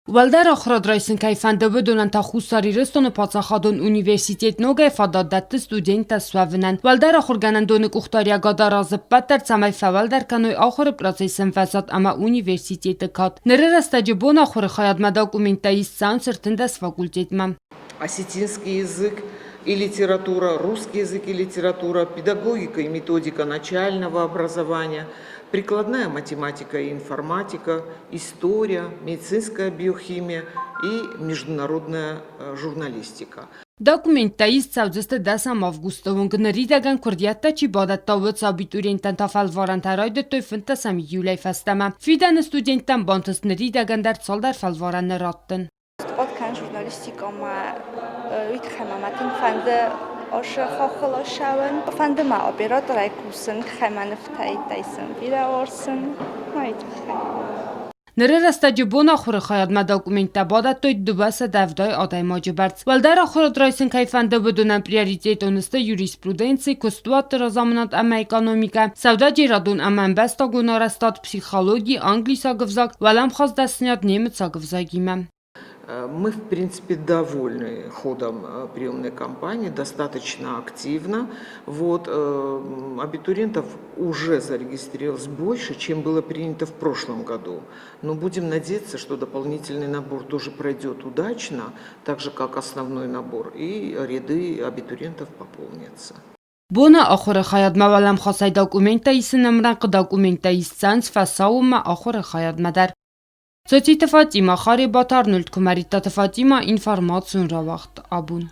Уӕлдӕр ахуырад райсын кӕй фӕнды, уыдонӕн та Хуссар Ирыстоны паддзахадон университет ногӕй фадат дӕтты студенттӕ суӕвынӕн. Уӕлдӕр ахуыргӕнӕндоны къухдариӕгад аразы ӕппӕт дӕр, цӕмӕй фӕуӕлдӕр кӕной ахуыры процессы ӕмвӕзад ӕмӕ университеты кад. Ныры рӕстӕджы бон ахуыры хайадмӕ документтӕ ист цӕуынц 13 факультетмӕ. Осетинский язык и литература, русский язык и литература, педагогика и методика начального образования, прикладная математика и информатика, история, медицинская биохимия и международная журналистика. Документтӕ ист цӕудзысты дӕсӕм августы онг. Ныридӕгӕн куырдиӕттӕ чи бадӕтта, уыцы абитуриенттӕн та фӕлварӕнтӕ райдыдтой 15 июлӕй фӕстӕмӕ. Фидӕны студенттӕн бантыст ныридӕгӕн дӕр цалдӕр фӕлварӕны раттын. Спорт кӕнын журналистикӕмӕ, уый тыххӕй ма мӕ тынг фӕнды Ошы хохыл ссӕуын. Фӕнды мӕ операторӕй кусын, тыххӕй мӕ нывтӕ исын, бирӕ уарзын, уый тыххӕй. Ныры рӕстӕджы бон ахуыры хайадмӕ документтӕ бадӕттой 270 адӕймаджы бӕрц. Уӕлдӕр ахуырад райсын кӕй фӕнды, уыдонӕн приоритетон сты юриспруденци, куыстуӕтты разамынад ӕмӕ экономикӕ, сӕудӕджерадон ӕмӕ ӕмбӕстагон арӕзтад, психологи, англисаг ӕвзаг, уӕлӕмхас дӕсныйад немыцаг ӕвзагимӕ. Мы, в принципе, довольны ходом приемной кампании, достаточно активно. Вот, абитуриентов уже зарегистрировалось больше, чем было принято в прошлом году. Но будем надеяться, что дополнительный набор тоже пройдет удачно, так же, как основной набор, и ряды абитуриентов пополнятся. Боны ахуыры хайадмӕ уӕлӕмхасӕй документтӕ исын ӕмрӕнхъ документтӕ ист цӕуынц фӕсаууонмӕ ахуыры хайадмӕ дӕр. Цоциты Фатимӕ, Харебаты Арнольд, Куымӕридтаты Фатимӕ, информацион рауагъд абон.